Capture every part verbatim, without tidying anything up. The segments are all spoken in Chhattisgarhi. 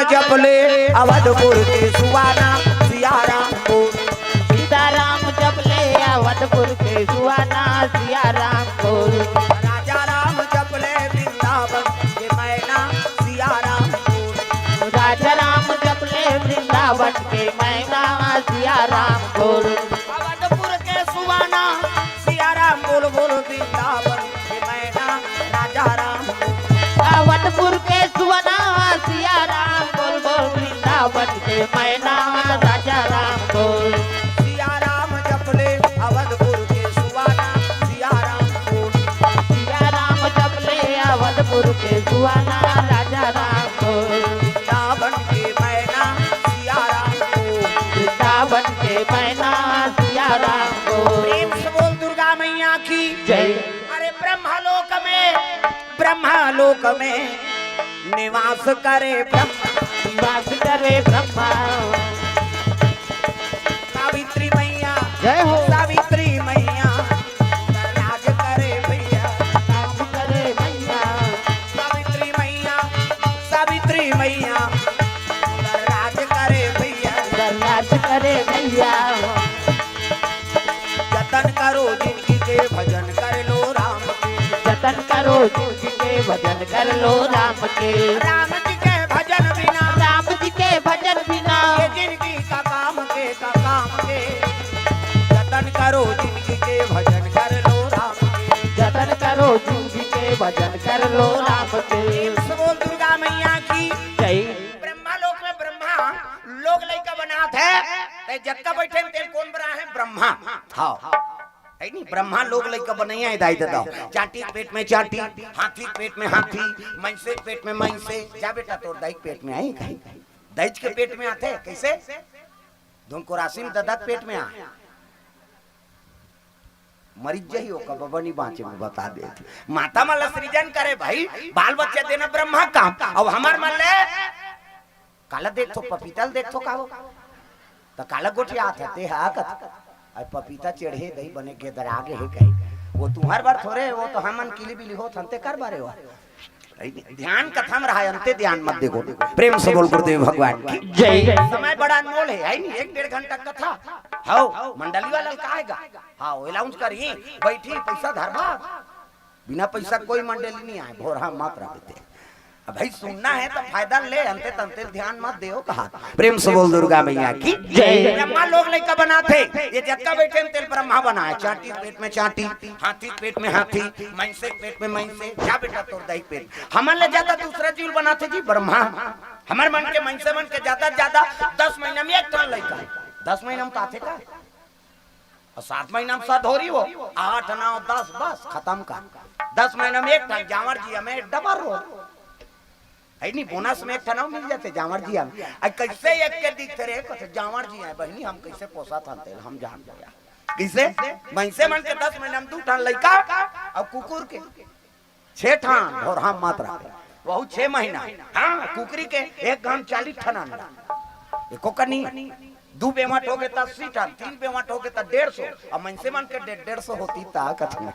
जप ले अवधपुर के सुहाना सिया राम बोल। सीताराम जप ले अवधपुर के सुहाना सिया राम बोल। राजा राम जप ले वृंदावन के मैना सिया राम बोल। राजा राम जप ले वृंदावन के मैना सिया राम बोल। अवधपुर के सुहाना सिया राम बोल बोल वृंदावन के मैना राजा राम बोल। अवधपुर के सुहाना सिया राम बोल बोल वृंदावन के मैना राजा राम बोल। सिया राम जप ले अवधपुर के सुहाना सिया राम बोल। सिया राम जप ले अवधपुर के सुहाना राजा राम बोल। वृंदावन के मैना सिया राम बोल। वृंदावन के मैना सिया राम बोल। प्रेम से बोल दुर्गा मैया की जय। अरे ब्रह्मलोक में, ब्रह्मलोक में निवास करे ब्रह्मा। निवास करे ब्रह्मा। सावित्री मैया जय हो। सावित्री मैया राज करे भैया। राज करे भैया। सावित्री मैया, सावित्री मैया राज करे भैया। राज करे भैया। जतन करो जिनकी के भजन कर लो राम के। जतन करो जिनकी के भजन कर लो राम के। राम जी के भजन बिना। राम जी के भजन बिना। ये जिनकी का काम के, का काम के। जतन करो जिनकी के भजन कर लो राम के। जतन करो जिनकी के भजन कर लो राम के। प्रेम से बोल दुर्गा मैया की जय। ब्रह्मा लोक में ब्रह्मा लोग लइका बनात हे, ते जतका बइठे तेन कोन बना हे? ब्रह्मा। हाँ। हे नी, ब्रह्मा लोग लइका बनइया हे दाई ददा। चांटी के पेट में चांटी, हाथी के पेट में हाथी, मइसे के पेट में मइसे। जा बेटा, तोर दाई के पेट में आही कहीं? दाई के पेट में आथे, कइसे? धुन को रासिम ददा के पेट में आ। मरिच जही ओकर बबा नी बाँचे, में बता दे। माता मन ला सृजन करे भाई, बाल बच्चा देना ब्रह्मा काम। अब हमर मन ले काला देखथो, पपीता ल देखथो का हो? त काला गोठियात हे, ते हा कत? अरे पपीता चढ़े दई बने गेदरा गे हे कहीं। वो तुम्हर बर थोरे, वो तो हमन किली बिली होत हन, ते कर बारे हो। ध्यान कथा म रहा, अंते ध्यान मत देखो। प्रेम से बोल गुरुदेव भगवान की जय। समय बड़ा अनमोल हे, हे नी? एक डेढ़ घंटा कथा। हव, मंडली वाला ल का हे गा? हाँ, वो अनाउंस करही, बइठी, पइसा धरबा। बिना पइसा कोई मंडली नहीं आए, भोरहा मत रह बेटे। अब भाई सुनना हे त फायदा ले, अंते तंते ध्यान मत देव कहा। प्रेम से बोल दुर्गा मैया की जय। ब्रह्मा लोग लइका बनाथे, ये जतका बइठे हे तेल ब्रह्मा बनाए, चांटी के पेट में चांटी, हाथी के पेट में हाथी, मइसे के पेट में मइसे। जा बेटा तोर दाई के पेट। हमन ले जादा दूसरा जीव बनाथे जी ब्रह्मा। हमर मन के मइसे मन के जादा से जादा दस महीना में एक ठन लइका। दस महीना में त आथे का? अउ सात महीना में सधौरी हो, आठ, नौ, दस, बस खतम का। दस महीना में एक ठन, जांवर जिया में डबल हो। हे नी, बोनस में एक ठन अउ मिल जाथे जांवर जिया में। अरे कइसे एक के दिखथे रे, कथे जांवर जिया हे बहिनी, हम कइसे पोसत हन तेल, हम जान गया। कइसे? मइसे मन के दस महीना में दू ठन लइका, अउ कुकुर के छे ठन, भोरहा मत रहे। वहू छे महीना। हाँ, कुकरी के एक घाम चालीस ठन अंडा। एको कनी, दू बेंवट होगे त अस्सी ठन, तीन बेंवट होगे त डेढ़ सौ, अब मइसे मन के डेढ़, डेढ़ सौ होती त कतना?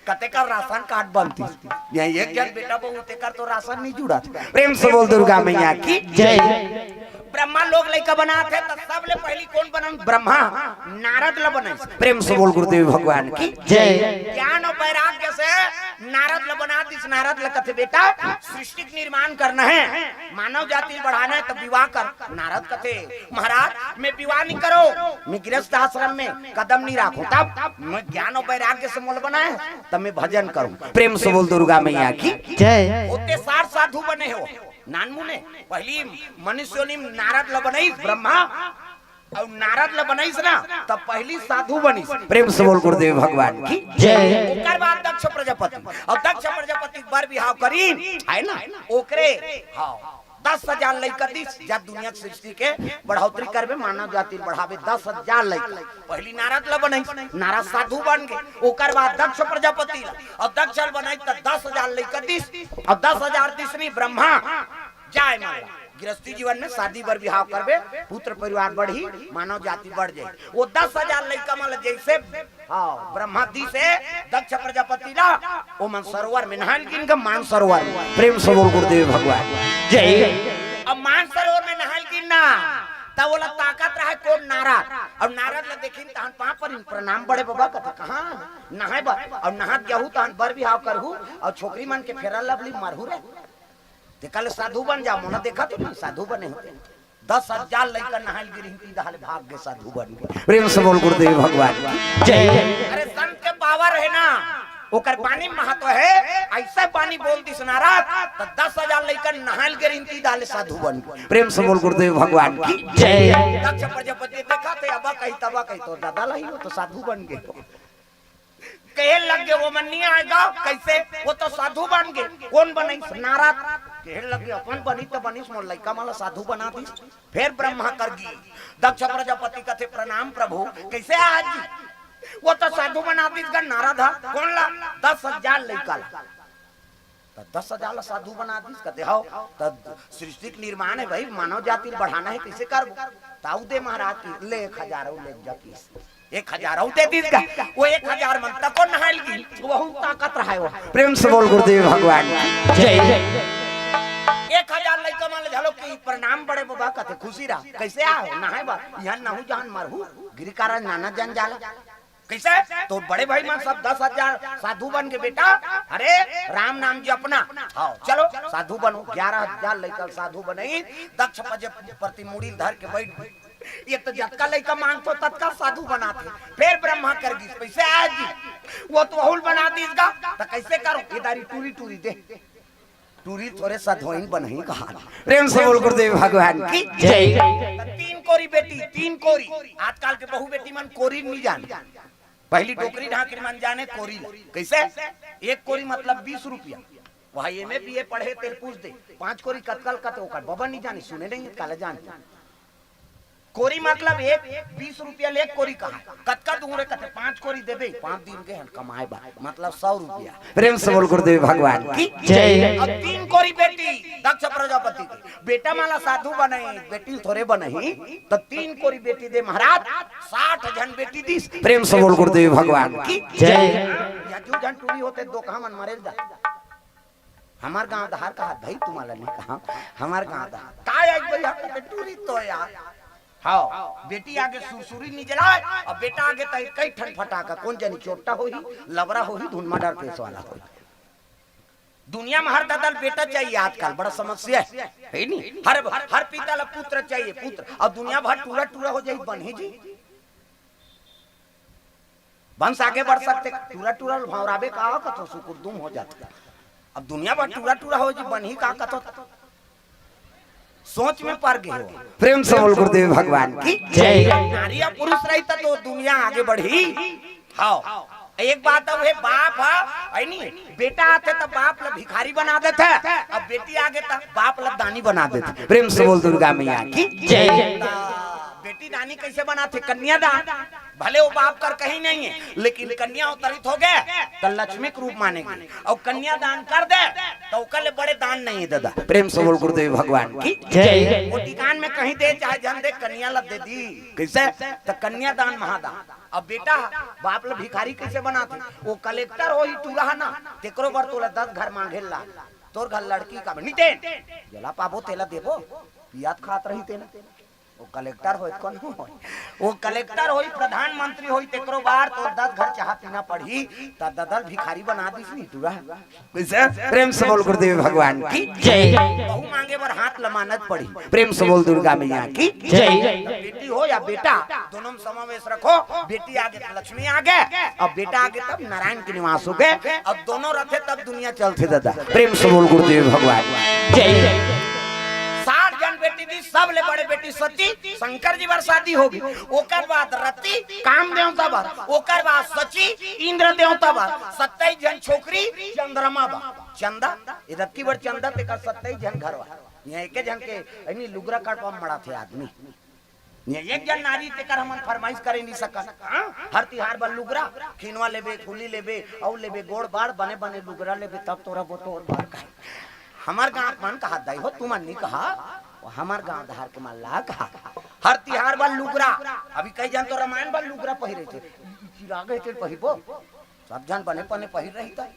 कतेक राशन कार्ड बनतिस। ये एक झन बेटा बहू तेकर तो राशन नहीं जुड़त। प्रेम से बोल दुर्गा मैया की जय। ब्रह्मा लोग लइका बनाथे त सबले पहिली कोन बनन? ब्रह्मा। नारद ल बनाइस। प्रेम से बोल गुरुदेव भगवान की जय। ज्ञान अउ वैराग्य से नारद ल बना दिस। नारद ल कथे, बेटा, सृष्टि के निर्माण करना हे, मानव जाति ल बढ़ाना हे, त विवाह कर। नारद कथे, महाराज, मैं विवाह नहीं करो, मैं गृहस्थ आश्रम में कदम नहीं राखूं, तब मैं ज्ञान अउ वैराग्य से मोल बनाए, तब मैं भजन करूं। प्रेम से बोल दुर्गा मैया की जय। ओते साठ साधु बने हो। नानमुने पहिली मनुष्य योनि म नारद ल बनाइस ब्रह्मा, अउ नारद ल बनाइस ना, तब पहिली साधु बनिस। प्रेम से बोल गुरुदेव भगवान की जय। ओकर बाद दक्ष प्रजापति, अउ दक्ष प्रजापति बर बिहाव करिन, हे ना? ओकरे, हाँ, दस हजार लइका दिस, जब दुनिया के सृष्टि के बढ़ोतरी करबे, मानव जाति ल बढ़ाबे, दस हजार लइका। पहिली नारद ल बनाइस, नारद साधु बन गे, ओकर बाद दक्ष प्रजापति ल, अउ दक्ष ल बनाइस त दस हजार लइका दिस, अउ दस हजार दिस नहीं, ब्रह्मा जाए मन ला। गृहस्थी जीवन में शादी बर बिहाव करबे, पुत्र परिवार बढ़ही, मानव जाति बढ़ जाही। वो दस हजार लइका मन ला जइसे, हाँ, ब्रह्मा दिस हे दक्ष प्रजापति ला, ओमन सरोवर में नहान गिन ग, मानसरोवर में। प्रेम से बोल गुरुदेव भगवान जय। अब मान ना, त ओला ताकत रहे कोन? नारद। अउ नारद ला देखिन तहन पाँव परिन, "प्रणाम बड़े बबा," कथे, "कहाँ नहाय बर?" अउ नहात गहू तहन बर बिहाव करहू, अउ छोकरी मन के फेरा लवली मरहू रे। ते कल साधु बन जा, मोला देखत हो ना, साधु बने होते। दस हजार लइका नहाय ल गे रिहिन, तीन दहाले भाग गे, साधु बन गे। प्रेम से बोल गुरुदेव भगवान की जय। अरे संत के पावर हे ना, ओकर बानी महत्व हे। अइसे बानी बोल दिस नारद, त दस हजार लइका नहाय ल गे रिहिन, तीन दहाले साधु बन गे। प्रेम से बोल गुरुदेव भगवान की जय। दक्ष प्रजापति देखत हे, अबा कही तबा कही, तोर दादा ला ही, ओ तो साधु बन गे। कहे लग गे, "वो मन नहीं आएगा, कैसे? वो तो साधु बन गे।" कोन बनइस? नारद। कहे लग गे, "अपन बनी त बनिस, मोर लइका मन ला साधु बना दिस।" फेर ब्रह्मा कर गिस। दक्ष प्रजापति कथे, "प्रणाम प्रभु, कैसे आय जी?" "वो तो साधु बना दिस गा नारद हा।" "कोन ला?" "दस हजार लइका ला।" त दस हजार ला साधु बना दिस, कथे, "हव, त सृष्टि के निर्माण हे भाई, मानव जाति ल बढ़ाना हे, कइसे करबो?" त अउ दे महाराज की, "ले एक हजार अउ ले जा किस।" एक हजार अउ दे दिस गा, ओ एक हजार मन तको नहाय ल गिस, वहू ताकत रहे ओ। प्रेम से बोल गुरुदेव भगवान की जय। एक हजार लइका मन ल घलो कि, "प्रणाम बड़े बबा," कथे, "खुशी रह, कइसे आय हो?" "नहाय बर।" "इहाँ नहू जहन मरहू, गिरिकारा नाना जन जाला।" कइसे? "तोर बड़े भाई मन सब दस हजार साधु बन गे बेटा। अरे, राम नाम जपना।" "हव, चलो, साधु बनो।" ग्यारह हजार लइका ल साधु बनइस। दक्ष प्रजापति मुड़ी ल धर के बइठ गे। ये तो जतका लइका मांगथों, ततका साधु बनाथे। फेर ब्रह्मा कर गिस, "कइसे आय जी?" "वो तो वहू ल बना दिस गा।" "त कइसे करों?" "ये दारी टूरी टूरी दे।" टूरी थोरे सधोइन बनही कहा। प्रेम से बोल गुरुदेव भगवान की जय। त तीन कोरी बेटी, तीन कोरी। आजकल के बहू बेटी मन कोरी ल नइ जाने। पहिली डोकरी ढाकरी मन जाने कोरी ला। कइसे? एक कोरी मतलब बीस रुपया। वहाँ एम ए बी ए पढ़े तेला पूछ दे, पाँच कोरी कतका ल कथे, ओकर बबा नइ जाने, सुने नइ हे, काला जानथे। कोरी मतलब एक, बीस रुपया ले एक कोरी कहा। कतका दूहूँ रे? कथे, "पाँच कोरी देबे।" पाँच दिन गे हन कमाय बर, मतलब सौ रुपया। प्रेम से बोल गुरुदेव भगवान की जय। अब तीन कोरी बेटी दक्ष प्रजापति के, बेटा मन ला साधु बनही, बेटी ल थोरे बनही, त तीन कोरी बेटी दे महाराज, साठ झन बेटी दिस। प्रेम से बोल गुरुदेव भगवान की जय। या दू झन टूरी होते, दो कहा मन मरे ल जात। हमर गांव डहर कहा भाई, तुम्हारा नहीं कहा, हमर गांव डहर। काय आज भैया कते टूरी तो यार। हव, बेटी आगे सुरसुरी नइ जलाय, अउ बेटा आगे त कई ठन फटाका, कोन जनी चोट्टा होही, लबरा होही, धुन मर्डर केस वाला होही। दुनिया में हर ददा ल बेटा चाहिए आजकल, बड़ा समस्या हे, हे नी? हर, हर पिता ला पुत्र चाहिए, पुत्र। अउ दुनिया भर टूरा टूरा हो जाही, बनही जी। वंश आगे बढ़ सकथे, टूरा टूरा ल भौंराबे का कथो, सुकुरदुम हो जाथे। अब दुनिया भर टूरा टूरा हो जी, बनही का कथो, सोच में पर गे हो। प्रेम से बोल गुरुदेव भगवान की जय। नारी अउ पुरुष रही त तो दुनिया आगे बढ़ही। हव, एक बात अउ हे, बाप ह, हे नी, बेटा आथे त बाप ल भिखारी बना देथे, अब बेटी आगे त बाप ल दानी बना देथे। प्रेम से बोल दुर्गा मैया की जय। त बेटी दानी कइसे बनाथे? कन्यादान। भले वो बाप कर कहीं नहीं हे, लेकिन कन्या अवतरित हो गे त लक्ष्मी के रूप माने गे, अउ कन्यादान कर दे त ओकर ले बड़े दान नहीं हे ददा। प्रेम से बोल गुरुदेव भगवान की जय। वो टिकान में कहीं दे चाहे झन दे, कन्या ला दे दी। कइसे? त कन्यादान महादान। अब बेटा बाप ल भिखारी कइसे बनाथे? वो कलेक्टर होही टूरा ना, तेकरो बर तोला दस घर मांगे ला। तोर घर लड़की का नितेन, जेला पाबो तेला देबो, पियात खात रही तेला। वो कलेक्टर होय, कोनो होय, वो कलेक्टर होय, प्रधानमंत्री होय, तेकरो बर तोर दस घर चाहा पीना पड़ही, त ददा ल भिखारी बना दिस नी टूरा। कइसे? प्रेम से बोल गुरुदेव भगवान की जय। बहू मांगे बर हाथ लमानत पड़ही। प्रेम से बोल दुर्गा मैया की जय। बेटी हो या बेटा, दोनों में समावेश रखो। बेटी आगे त लक्ष्मी आगे, अउ बेटा आगे तब नारायण के निवास हो गे, अउ दोनों रथे तब दुनिया चलथे ददा। प्रेम से बोल गुरुदेव भगवान जय। साठ झन बेटी दिस, सबले बड़े बेटी सती, शंकर जी बर शादी हो गे। ओकर बाद रति, काम देवता बर। ओकर बाद शची, इंद्र देवता बर। सत्ताईस झन छोकरी, चंद्रमा बर। चंदा, ए रति बर चंदा, तेकर सत्ताईस झन घरवाला। इहाँ एके झन के, अइनी लुगरा कटवा मड़ाथे आदमी। ये एक झन नारी, तेकर हमन फरमाइश करे नइ सकन। हाँ? हर तिहार बर लुगरा, खिनवा लेबे, फूली लेबे, अउ लेबे, गोड़ बाड़, बने बने लुगरा लेबे, तब तोरा बटोर बर कहे। हमर गांव के मन कहा, दाई हो, तुमन नइ कहा, वो हमर गांव डहर के मन ला कहा। हर तिहार बर लुगरा, अभी कई झन तो रामायण बर लुगरा पहिरे थे, चिरा गे थे पहिरबो, सब झन बने बने पहिर रही त।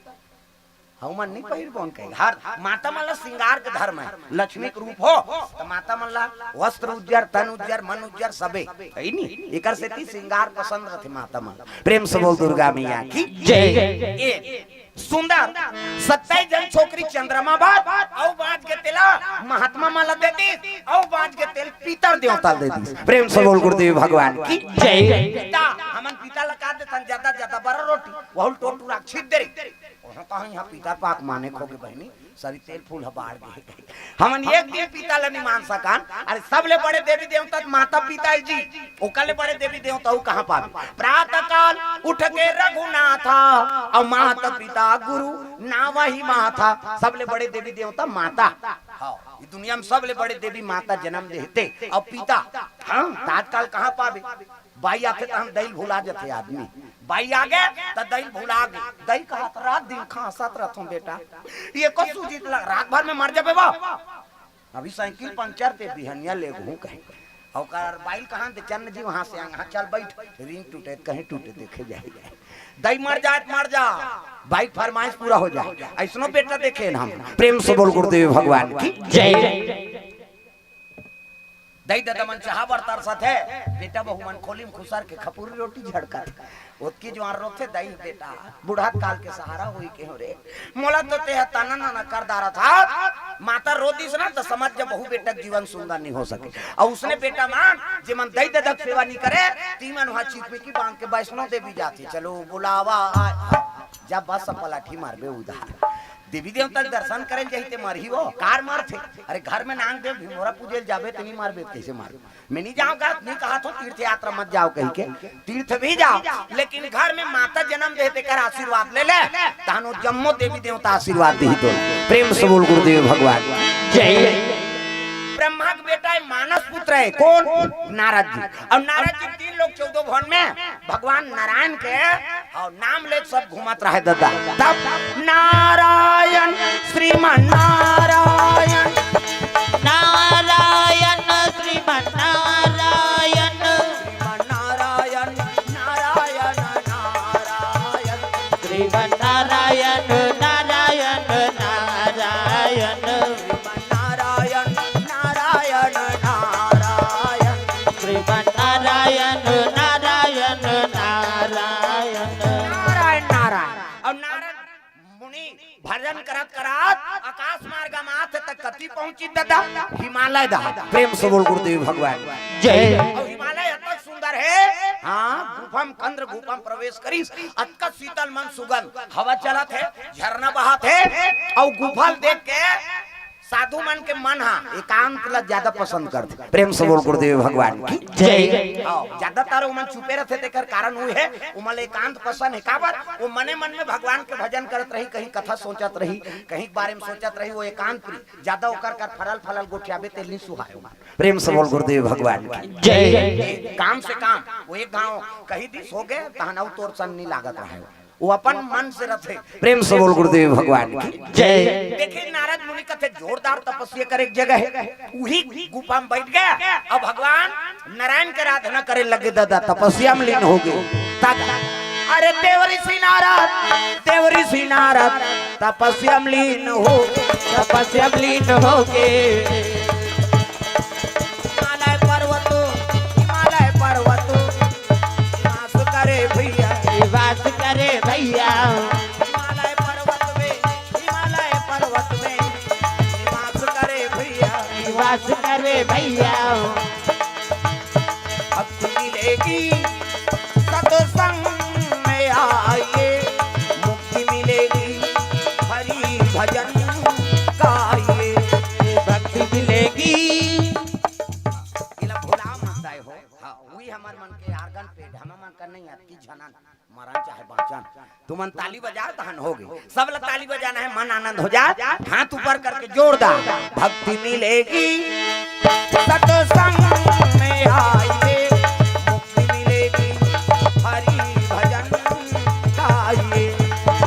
हमन नहीं पहिरबोन कही। हर माता मन ला श्रृंगार के धर्म हे, लक्ष्मी के रूप हो, त माता मन ला वस्त्र उज्जर, तन उज्जर, मन उज्जर, सबे हे नी। एकर सेती श्रृंगार पसंद रथे माता मन ला। प्रेम से बोल दुर्गा मैया की जय। ए सुंदर सत्ताईस झन छोकरी चंद्रमा बर, अउ बाँच गे तेला महात्मा मन ला दे दिस, अउ बाँच गे तेल पितर देवता ला दे दिस। प्रेम से बोल गुरुदेव भगवान की जय। पिता, हमन पिता ला का देथन? जादा जादा बरा रोटी, वहू ल टोटू राख छीट दे रही। ओहो कहाँ यहाँ पिता पाक माने खोगे बहिनी, सरी तेल फूल ह बाढ़ गे। हमन एक दिन पिता ला नहीं मान सकन। अरे सबले बड़े देवी देवता त माता पिता हे जी, ओकर ले बड़े देवी देवता अउ कहाँ पाबे? प्रातः काल उठ के रघुनाथा, अउ माता पिता गुरु नावहि माथा। सबले बड़े देवी देवता माता। हाँ, ये दुनिया में सबले बड़े देवी माता जन्म देथे अउ पिता। हाँ, त आजकल कहाँ पाबे? बाई आथे त हम दई ल भुला जथे आदमी। बाई आगे त दई ल भुला गे। दई कहत रात दिन खांसत रथों बेटा, ये को सूझी त लग, रात भर में मर जाबे बा। अभी साइकिल पंचर ते बिहनिया लेगहूँ कहे। अउ ओकर बाई ल कहाँ दे चन्न जी वहाँ से आए, हाँ चल बैठ, रिंग टूटे त कहीं टूटे देखे जाए। दई मर जाए त मर जा, बाई के फरमाइश पूरा हो जाए। अइसनो बेटा देखे न हम। प्रेम से बोल गुरुदेव भगवान की जय। दई ददा मन चाहा बर तरसत हे, बेटा बहू मन खोली म खुसर के खपुरी रोटी झड़कत हे। ओतकी जुवार रोथे दई, बेटा बुढ़त काल के सहारा होई के हो रे। मोला तो तेह तना नाना कर डारत हस। माता रो दिस ना त समझ जा बहू बेटा के जीवन सुंदर नहीं हो सके। अउ उसने बेटा मन जेमन दई ददा के सेवा नहीं करे, तीमन वहाँ चिपमिकी बांध के वैष्णो देवी जाथे। चलो बुलावा आए। जब बस पलटी मारबे उधार। देवी देवता के दर्शन करे ल जाही ते मरही वो, कार मरथे। अरे घर में नांग देव भिमोरा पूजे ल जाबे त नहीं मरबे त कइसे मरबे? मैं नहीं जाऊँ का, नहीं कहा तो तीर्थ यात्रा मत जाओ कही के, तीर्थ भी जाओ, लेकिन घर में माता जन्म दे तेकर आशीर्वाद ले ले, तहन वो जम्मो देवी देवता आशीर्वाद दिही तो। प्रेम से बोल गुरुदेव भगवान जय। ब्रह्मा के बेटा हे, मानस पुत्र हे, कौन? नारद जी। अउ नारद जी तीन लोक चौदह भुवन में भगवान नारायण के अउ नाम ले सब घूमत रहे ददा। तब नारायण, श्रीमन नारायण, नारायण, श्रीमन नारायण, श्रीमन नारायण, नारायण, नारायण, श्रीमन नारायण, नारायण, नारायण, श्रीमन नारायण, नारायण, नारायण, श्रीमन नारायण, नारायण, नारायण। नारायण, नारायण। अउ नारद मुनि भजन करत करत आकाश मार्ग म आथे त कति पहुंचिस ददा? हिमालय डहर। प्रेम से बोल गुरुदेव भगवान जय। अउ हिमालय अतक सुंदर हे। हाँ, गुफा म कंदर गुफा म प्रवेश करिस, अतका शीतल मंद सुगंध, हवा चलत हे, झरना बहत हे, अउ गुफा ल देख के साधु मन के मन हा एकांत ला ज्यादा पसंद करथे। प्रेम से बोल गुरुदेव भगवान की जय। हाँ, ज्यादातर ओमन चुपे रथे, तेकर कारण उहे, ओमन ला एकांत पसंद हे। काबर? वो मने मन में भगवान के भजन करत रही, कहीं कथा सोचत रही, कहीं के बारे में सोचत रही, वो एकांत प्रिय। ज्यादा ओकर कर फरल फलल गोठियाबे तेल नहीं सुहाय ओमन। प्रेम से बोल गुरुदेव भगवान की जय। काम से काम, वो एक घाव कही दिस हो गे, तहन अउ तोर सन नहीं लागत रहे। वो अपन मन से रथे। प्रेम से बोल गुरुदेव भगवान की जय। देखे नारद मुनि कथे जोरदार तपस्या करे के जगह हे, उही गुफा म बैठ गे। अउ भगवान नारायण के आराधना करे लगे ददा, तपस्या म लीन हो गे। तक अरे देव ऋषि नारद, देव ऋषि नारद तपस्या म लीन हो, तपस्या म लीन हो गे। हिमालय पर्वत, हिमालय पर्वत निवास करे भैया। निवास करे भैया। हिमालय पर्वत में, हिमालय पर्वत में निवास करे भैया। निवास करे भैया। भक्ति मिलेगी सत्संग में आइए, मुक्ति मिलेगी हरि भजन गाइए। भक्ति मिलेगी। एला भुला मत दाई हो। हाँ, उही हमर मन के आर्गन पे ढमा मन कर नहीं आत की झनन। मरन चाहे बाँचन, तुमन ताली बजाओ, तहन हो गे। सब ला ताली बजाना हे, मन आनंद हो जाए, हाथ ऊपर करके जोरदार। भक्ति मिलेगी सत्संग में आइए, मुक्ति मिलेगी हरि भजन गाइए।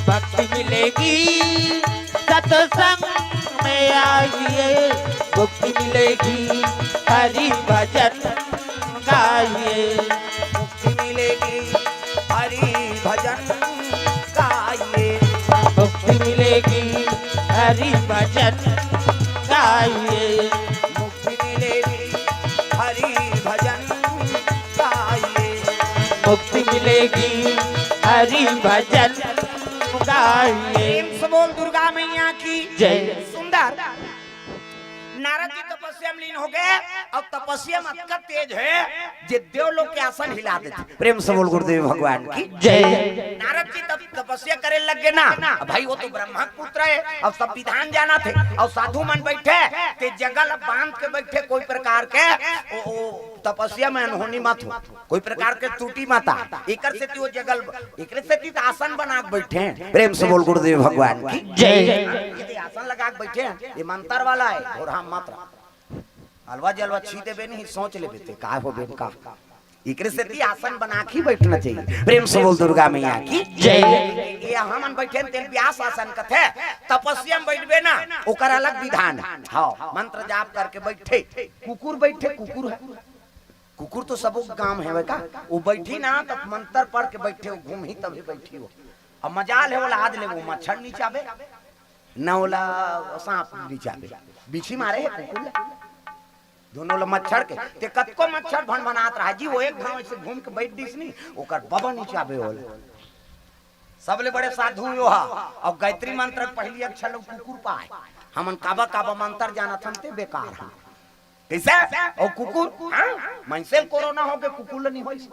भक्ति मिलेगी सत्संग में आइए, मुक्ति मिलेगी हरि भजन गाइए। मुक्ति मिलेगी हरि भजन गाइए। मुक्ति मिलेगी लेगी, हरि भजन गाइए। प्रेम से बोल दुर्गा मैया की जय। सुंदर। नारद जी तपस्या में लीन हो गए। अब तपस्या में अतका तेज है जे देव लोग के आसन हिला देथे। प्रेम से बोल गुरुदेव भगवान की जय। नारद जी तब तपस्या करे लग गए ना। अब भाई, वो तो ब्रह्मा के पुत्र है, अब सब विधान जानथे। और साधु मन बैठे, ते जगह ला बांध के बैठे, कोई प्रकार के ओ, ओ, तपस्या में अनहोनी मत हो, कोई प्रकार के त्रुटि मत आ। एकर सेती वो जगह, एकरे सेती तो आसन बना के बैठे हैं। प्रेम से बोल गुरुदेव भगवान की जय। ये तो आसन लगा के बैठे हैं, ये मंत्र वाला है, घोरहा मंत्र। अलवा जलवा छी देबे नहीं, सोच लेबे ते का होबे का। एकरे सेती आसन बना के ही बैठना चाहिए। प्रेम से बोल दुर्गा मैया की जय। ये हमन बैठे हैं, तेल व्यास आसन कथे, तपस्या में बैठबे ना, ओकर अलग विधान है। हाँ, मंत्र जाप करके बैठे, कुकुर बैठे, कुकुर है, कुकुर तो सबो गांव है का, वो बैठी ना तब मंत्र पढ़ के बैठे हो, घूम ही तभी बैठी हो। अब मजाल है, वो लाद ले, वो मच्छर नीचाबे, न ओला सांप नीचाबे, बिछी मारे है कुकुर ला। दोनों ला मच्छर के, ते कतको मच्छर भन बनात रहा जी, वो एक घाव से घूम के बैठ दिस नी, ओकर बबा नीचाबे ओला। सबले बड़े साधु यो हा, और गायत्री मंत्र के पहली अक्षर लो कुकुर पाए। हमन काबा काबा मंत्र जानत हन ते बेकार हन। कैसे? और कुकुर, हाँ? मनसे ल कोरोना हो के कुकुर ल नहीं होइस।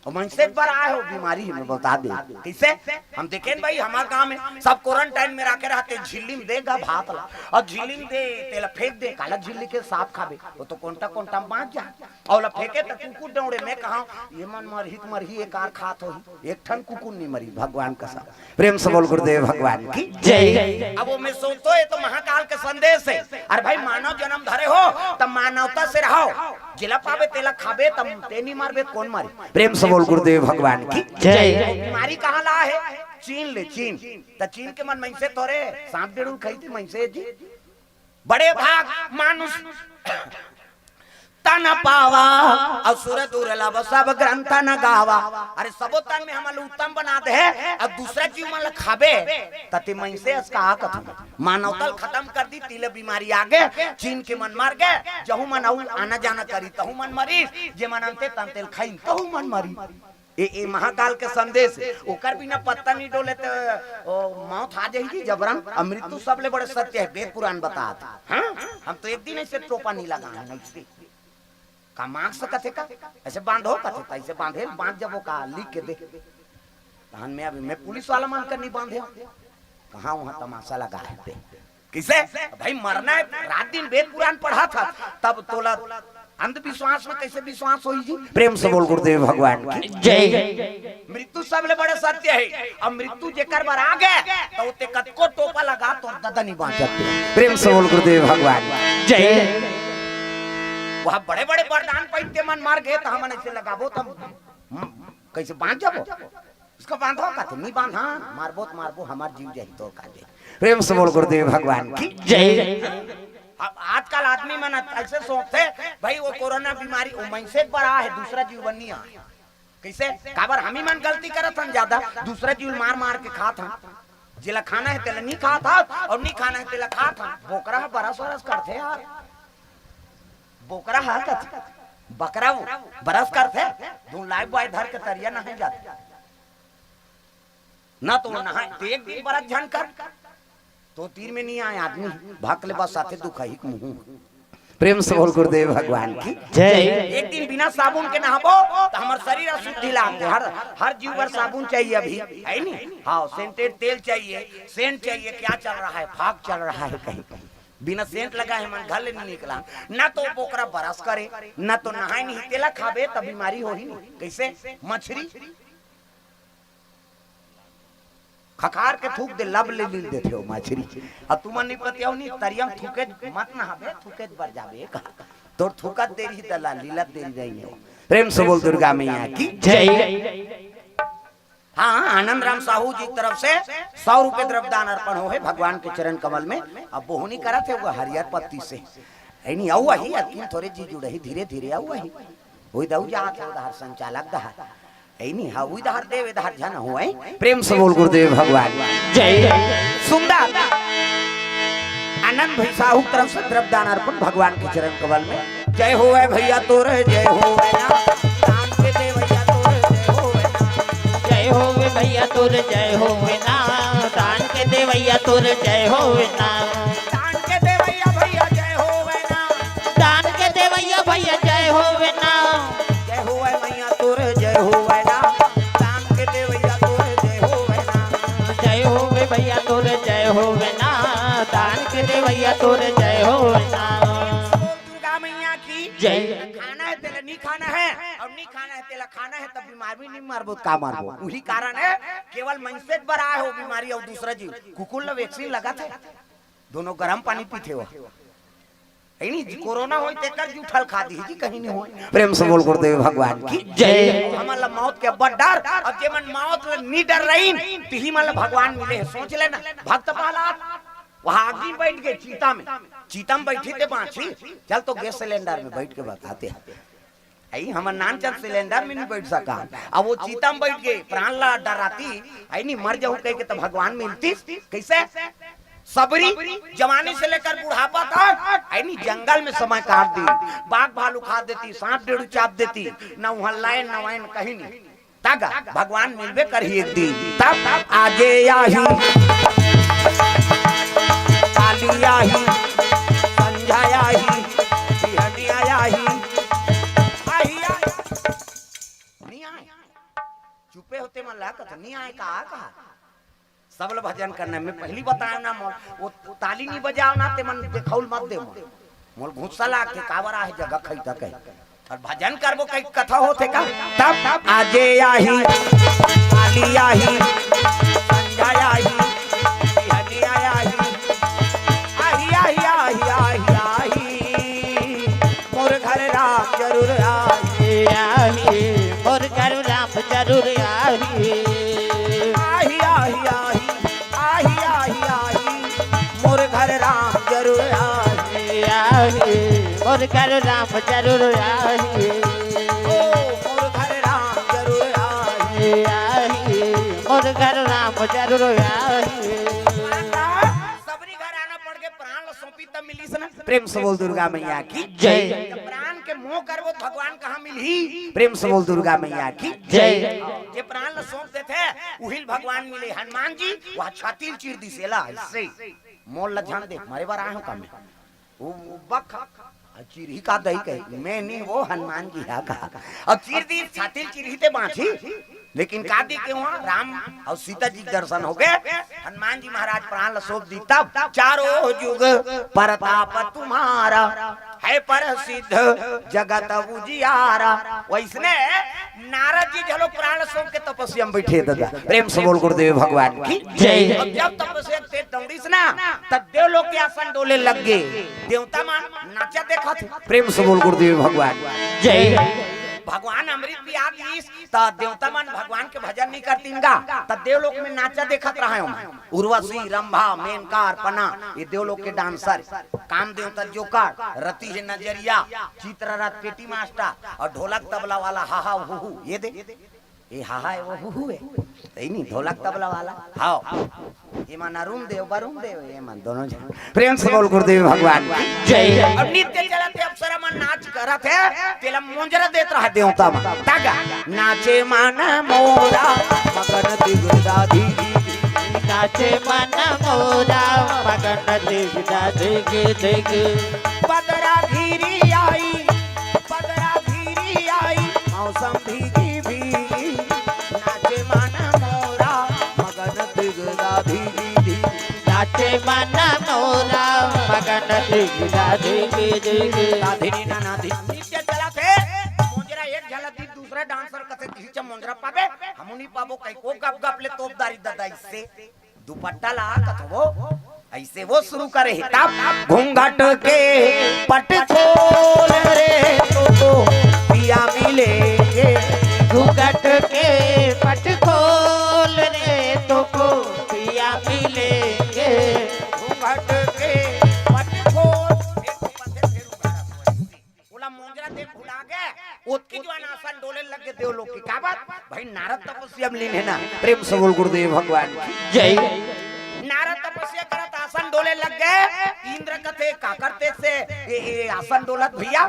और मनसे बर आए हो बीमारी, मैं बता दे। कैसे? हम देखें भाई, हमारे गांव में सब क्वारंटाइन में रखे रहते, झिल्ली में देगा भात ला, और झिल्ली में दे, तेला फेंक दे, काला झिल्ली के सांप खाबे, वो तो कोंटा कोंटा में बांच जा। और ला फेंके तो कुकुर दौड़े, मैं कहा, ये मन मरही त मरही, एक आर खात होही, एक ठन कुकुर नहीं मरी, भगवान कसम। प्रेम से बोल गुरुदेव भगवान की जय। अब वो मैं सोचतो, ये तो महाकाल के संदेश है। अरे भाई, मानव जन्म धरे हो, तब मानवता से रहो। जिला पाबे, तेला खाबे, तब ते नहीं मारबे, कौन मारी? प्रेम से बोल गुरुदेव भगवान की जय। वो बीमारी कहाँ ला है? चीन ले, चीन। त चीन के मन मनसे थोरे, सांप डेड़ू खाई थी मनसे जी। बड़े भाग मानुष तन पावा, असुर दुर्लभ सब ग्रंथ न गावा। अरे, सबो तन में हमन ला उत्तम बना दे, अब दूसरा जीव मन ला खाबे, तते मनसे अस का कथन। मानवता ल खत्म कर दी, तिले बीमारी आगे, चीन के मन मर गए, जहू मन अउ आना जाना करी, तहू मन मरी, जे मन अंते तंते ल खाइन, तहू मन मरी। ए, ए महाकाल के संदेश, ओकर बिना पत्ता नहीं डोले त ओ मौत आ जाही जी जबरन। अ मृत्यु सबले बड़े सत्य है, वेद पुराण बतात। हाँ, हम तो एक दिन ऐसे टोपा नहीं लगा है, नहीं से। का मास्क कथे का? ऐसे बांधो कथे, त ऐसे बांधे, बांध जबो का, लिख के दे। तहन मैं अभी, मैं पुलिस वाला मन कर नहीं बांधे। कहाँ वहाँ तमाशा लगा है बे? किसे? भाई मरना है, रात दिन वेद पुराण पढ़ा था, तब तोला अंधविश्वास में कैसे विश्वास होई जी? प्रेम से बोल गुरुदेव भगवान की जय। मृत्यु सबले बड़े सत्य है। अब मृत्यु जेकर बर आ गए, तो ते कतको टोपा लगा, तोर ददा नहीं बांचत। प्रेम से बोल गुरुदेव भगवान की जय। वहाँ बड़े बड़े वरदान पाइते मन मर गए, तो हमन ऐसे लगाबो, तो हम, हम कैसे बांच जाबो? उसका बांधो कथे, नहीं बांधा, मारबो त मारबो, हमार जीव जाही तोर का जाही। प्रेम से बोल गुरुदेव भगवान की जय। अब आजकल आदमी मन ऐसे सोचते, भाई वो कोरोना बीमारी वो मनसे बर आए है, दूसरा जीव बर नहीं आए। कैसे? काबर हम ही मन गलती करत हन ज्यादा, दूसरा जीव मार मार के खात हन। जेला खाना है तेला नहीं खात हन, और नहीं खाना है तेला खात हन। बोकरा ह बरस वरस करथे यार, बोकरा ह कथे, बकरा वो बरस करथे, धुन लाइफ बॉय धर के तरिया नहाए जाथे। ना तो नहाए, तो एक दिन बरस झन कर, तो तीर में नहीं आए आदमी, भाग ले बस आथे दुखाही के मुंह। प्रेम से बोल गुरुदेव भगवान की जय। एक दिन बिना साबुन के नहाबो, तो हमार शरीर अशुद्धि लागथे। हर, हर जीव बर साबुन चाहिए अभी, है नी? हाँ, सेंटेड तेल चाहिए, सेंट चाहिए, क्या चल रहा है, फाग चल रहा है कहीं। बिना सेंट लगाए मन घर ले नहीं निकला। ना तो बोकरा बरस करे, ना तो नहाए नहीं, तेला खाबे त बीमारी होही नहीं। कैसे? मछरी खखार के थूक दे, लब ले लील देथे ओ मछरी। अब तुमन नहीं पतियाओ नहीं, तरियम थूके मत नहाबे, थूके बर जाबे कहा। तोर थूकत देरी दला, लीलत देरी रही हो। प्रेम से बोल दुर्गा मैया की जय। हाँ, आनंद राम साहू जी की तरफ से सौ रुपए द्रव्य दान अर्पण हो है भगवान के चरण कमल में। अब बोहनी करत है वो हरियर पत्ती से, है नहीं? अउ वही अकिन थोरे जी जुड़ही, धीरे धीरे अउ वही। वही दऊ जात है उधार संचालक दहार, है नहीं? हाँ, उधार देव इधार झन हो है। प्रेम से बोल गुरुदेव भगवान जय। सुंदर आनंद भाई साहू की तरफ से द्रव्य दान अर्पण भगवान के चरण कमल में। जय हो है भैया तोरे, जय हो है ना, राम के देवैया तोरे, जय हो। भैया तोर जय होवे ना, दान के देवैया तोर जय होवे ना। दान के देवैया भैया जय होवे ना। दान के देवैया भैया जय होवे ना। जय होवे मैया तोर जय होवे ना। दान के देवैया तोर जय होवे ना। जय होवे भैया तोर जय होवे ना। दान के देवैया तोर जय होवे ना। बोल दुर्गा मैया की जय। खाना है तेला नहीं खाना है और नहीं खाना है तेला खाना है, तब बीमार भी नहीं मारबो, का मारबो? वही कारण है, केवल मनसे बर आए हो बीमारी और दूसरा जीव। कुकुर ला वैक्सीन लगा थे, दोनों गरम पानी पीथे हो। है नी जी, कोरोना होय तेकर जूठल खा दी जी, कहीं नहीं होय। प्रेम से बोल गुरुदेव भगवान की जय। हमन ला मौत के बड़ डर, अब जे मन मौत ले नी डर रहीन, तिही मन ला भगवान मिले हे। सोच लेना, भक्त प्रहलाद वहां आगी बैठ गए चीता में, चीता में बैठी ते बांची, चल तो गैस सिलेंडर में बैठ के बताते हैं। आई हमर नानचंद सिलेंडर में नहीं बैठ सका, अब वो चीता में बैठ गए, प्राण ला डराती, आई नहीं मर जाऊं कह के तो भगवान मिलती कैसे? सबरी जवानी से लेकर बुढ़ापा तक आई नहीं जंगल में समय काट दी, बाघ भालू खा देती, सांप डेड़ू चाप देती, न वहां लाइन न वाइन कहीं नहीं। तब भगवान मिलबे करही एक दिन। तब आजे आही, काली आही, संझा आही, बिहनिया आही, आही, आही। नहीं आए, चुपे होते मन लागत नहीं आए का, का? सब ल भजन करना। मैं पहली बताया ना, मोल वो ताली नहीं बजाओ ना, ते मन देखौल मत दे मोल। मोल गुस्सा लाग के काबर आहे जगह खई तक है। और भजन करबो कई कथा होथे का? तब आजे आही, काली आही, संझा आही, बिहनिया आही, आही, आही, आही, आही, आही। मोर घर राम जरूर आही। आही, मोर घर राम जरूर आही। आही, आही, आही, आही, आही, आही, मोर घर राम जरूर आही। आही, मोर घर राम जरूर आही। ओ, मोर घर राम जरूर आही। आही, मोर घर राम जरूर आही। सबरी घर आना पड़ के प्राण ला सौंपी तब मिलिस ना। प्रेम से बोल दुर्गा मैया की जय। जब प्राण के मोह करबो त भगवान कहाँ मिलही? प्रेम से बोल दुर्गा मैया की जय। जे प्राण ला सौंप देथे, उहिल भगवान मिले। हनुमान जी वहाँ छाती ल चीर दिस एला, ऐसे। मोल ला झन दे, मरे बर आए हो का मैं? वो, वो बक, आ चिरही का दही कही, मैं नहीं वो हनुमान जी हा का। अब चीर दी, छाती ल चिरही ते बांची। लेकिन का दी के वहाँ राम और सीता जी के दर्शन हो गए। हनुमान जी महाराज प्राण ला सौंप दी, तब चारों जुग परताप तुम्हारा, है प्रसिद्ध जगत उजियारा। वैसने नारद जी घलो प्राण सौंप के तपस्या में बैठे दादा। प्रेम से बोल गुरुदेव भगवान की जय। अब जब तपस्या के तेज दौड़ीस ना, तब देवलोक के आसन डोले लग गए। देवता मन नाचा देखत हे। प्रेम से बोल गुरुदेव भगवान जय। भगवान अमृत पिया दीस, त देवता मन भगवान के भजन नहीं करतीन गा, त देवलोक में नाचा देखत रहे हो। उर्वशी, रंभा, मेनका, अर्पणा, ये देवलोक के डांसर, काम देवता जोकर, रति है नजरिया, चित्ररथ पेटी मास्टर और ढोलक तबला वाला हा हा हू हू, ये दे, ये हा हा है वो हू हू है, तई नहीं ढोलक तबला वाला, हाँ, ये मन अरुण देव, वरुण देव, ये मन दोनों झन। प्रेम से बोल गुरुदेव भगवान की जय। अब नित्य चलत हे अप्सरा मन नाच करत हे, तेला मोंजरा देत रहा देवता मन। तागा नाचे मन मोरा मगन दिगदाधी। नाचे मन मोरा मगन दिगदाधी। बदरा घिरी आई, बदरा घिरी आई, मौसम भीगी भीगी। नाचे मन मोरा मगन दिगदाधी। नाचे मन मोरा मगन दिगदाधी। दाधिनी ना नाधिनी। नित्य चलत हे, मोंजरा एक झलक दी, दूसरा डांसर कथे, "खींचा मोंजरा पाबे, हमू नहीं पाबो," कही को गप गप ले तोपदारी ददा इससे। दुपट्टा ला कथो वो, ऐसे वो शुरू करे हे। तब घूंघट के पट खोल रे तो, तो पिया मिलेंगे। घूंघट के पट खोल रे तो, तो पिया मिलेंगे। घूंघट के पट खोल। ओला मोंजरा देख भुला गे, ओतकी जुवान आसन डोले लग गे देवलोक के। काबर? भाई नारद तपस्या में लीन हे ना। प्रेम से बोल गुरुदेव भगवान की जय। नारद तपस्या करत आसन डोले लग गे, इंद्र कथे, "का करते से ये, ये आसन डोलत भैया?"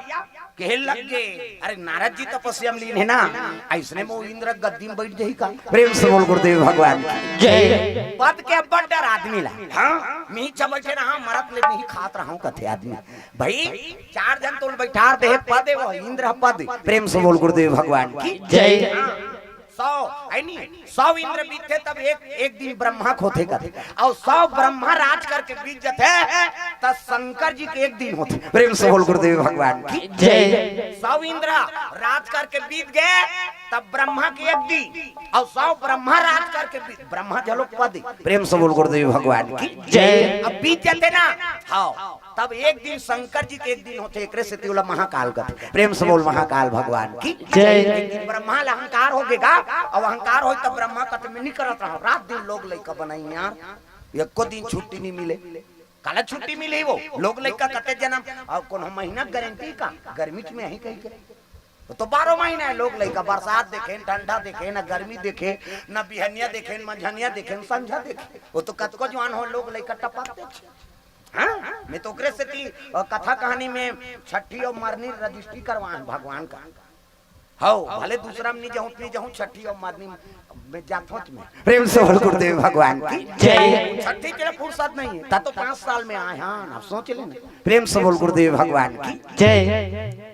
कहे लग गे, "अरे नारद जी तपस्या में लीन हे ना, अइसने में वो इंद्र गद्दी में बइठ जाही का?" प्रेम से बोल गुरुदेव भगवान की। जय। पद के अब्बड़ डर आदमी ला। हाँ, मीच बइठे रहा, मरत ले मीच खात रहा हूँ, कथे आदमी। भाई, चार झन तोल बइठार दे, पद हे वो, इंद्र ह पद। प्रेम से बोल गुरुदेव भगवान की। जय। हाँ, सौ, है नी? सौ इंद्र बीतथे तब एक, एक दिन ब्रह्मा के होथे कथे। अउ सौ ब्रह्मा राज करके बीत जथे, त शंकर जी के एक दिन होथे। प्रेम से बोल गुरुदेव भगवान की। जय। सौ इंद्र राज करके बीत गे, तब ब्रह्मा के एक दिन, अउ सौ ब्रह्मा राज करके बीत, ब्रह्मा झलोक पद। प्रेम से बोल गुरुदेव भगवान की। जय। अब बीत जथे ना, हाँ, तब एक दिन शंकर जी के एक दिन होथे, एकरे सेती ओला महाकाल कथे। प्रेम से बोल महाकाल भगवान की। जय। एक दिन ब्रह्मा ला अहंकार हो गे गा, अब अहंकार होय तब ब्रह्मा कथे, "मैं नी करत रहा, रात दिन लोग लइका बनाई यार, एको दिन छुट्टी नी मिले।" काला छुट्टी मिलही वो? लोग लइका कते जनम, अउ कोनो महीना गारंटी का? गर्मी में आही कहिके। वो तो बारह महीना हे, लोग लइका बरसात देखे, ठंडा देखे, ना गर्मी देखे, ना बिहनिया देखे, ना मंझनिया देखे, ना संझा देखे। वो तो कतको जुआन हो, लोग लइका टपक देखे। हाँ, मैं तो ओकरे सेती, अ, कथा कहानी में छट्ठी अउ मरनी रजिस्ट्री करवाए हँव भगवान का। हव, भले दूसरा में नी जाहूँ, नी जाहूँ, छट्ठी अउ मरनी में जाथों मैं। प्रेम से बोल गुरुदेव भगवान की। जय। छट्ठी के लिए फुर्सत नहीं है, ता तो पाँच साल में आए हन, अब सोच लेना। प्रेम से बोल गुरुदेव भगवान की। जय।